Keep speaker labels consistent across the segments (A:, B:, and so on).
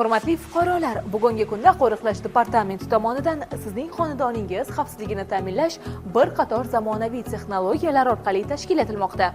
A: Hurmatli fuqarolar, bugungi kunda qo'riqlash departamenti tomonidan sizning xonadoningiz xavfsizligini ta'minlash bir qator zamonaviy texnologiyalar orqali tashkil etilmoqda.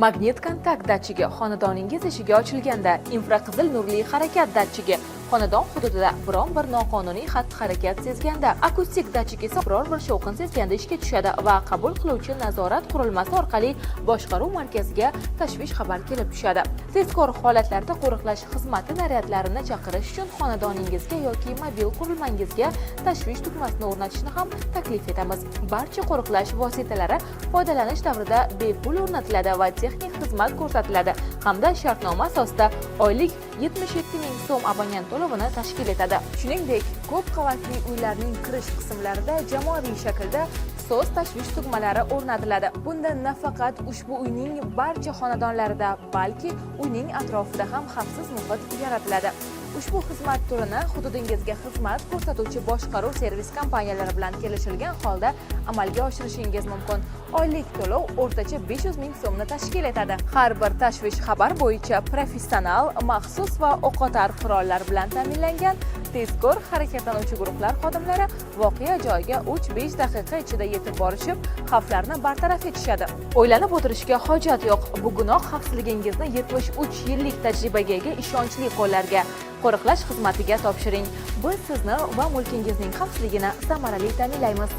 A: Magnit kontakt datchigi xonadoningiz eshigi ochilganda, infraqizil nurli harakat datchigi xonadon hududida biron bir noqonuniy xatti-harakat sezganda, akustik datchik esa biror bir shovqin sezganda ishga tushadi va qabul qiluvchi nazorat qurilmasi orqali boshqaruv markaziga tashvish xabar kelib tushadi. Tezkor holatlarda qo'riqlash xizmati naryadlarini chaqirish uchun xonadoningizga yoki mobil qurilmangizga tashvish tugmasini o'rnatishni ham taklif etamiz. Barcha qo'riqlash vositalari foydalanish davrida bepul o'rnatiladi va texnik xizmat ko'rsatiladi hamda shartnoma asosida oylik 77 ming so'm abonent to'lovini tashkil etadi. Shuningdek, ko'p qavatli uylarning kirish qismlarida jamoaviy shaklda SOS tashvish tugmalari o'rnatiladi. Bunda nafaqat ushbu uyning barcha xonadonlarida, balki uyning atrofida ham xavfsiz muhit yaratiladi. Ushbu xizmat turini hududingizga xizmat ko'rsatuvchi boshqaruv servis kompaniyalari bilan kelishilgan holda amalga oshirishingiz mumkin. Oylik to'lov o'rtacha 500 ming so'mni tashkil etadi. Har bir tashvish xabar bo'yicha professional, maxsus va o'qotar qurollar bilan ta'minlangan tezkor harakatlanuvchi guruhlar xodimlari voqea joyiga 3-5 daqiqa ichida yetib borishib, xavflarni bartaraf etishadi. O'ylanib o'tirishga hojat yo'q. Bugunoq xavfsizligingizni 73 yillik tajribaga ega ishonchli qo'llarga, qo'riqlash xizmatiga topshiring. Biz sizni va mulkingizning xavfsizligini samarali ta'minlaymiz.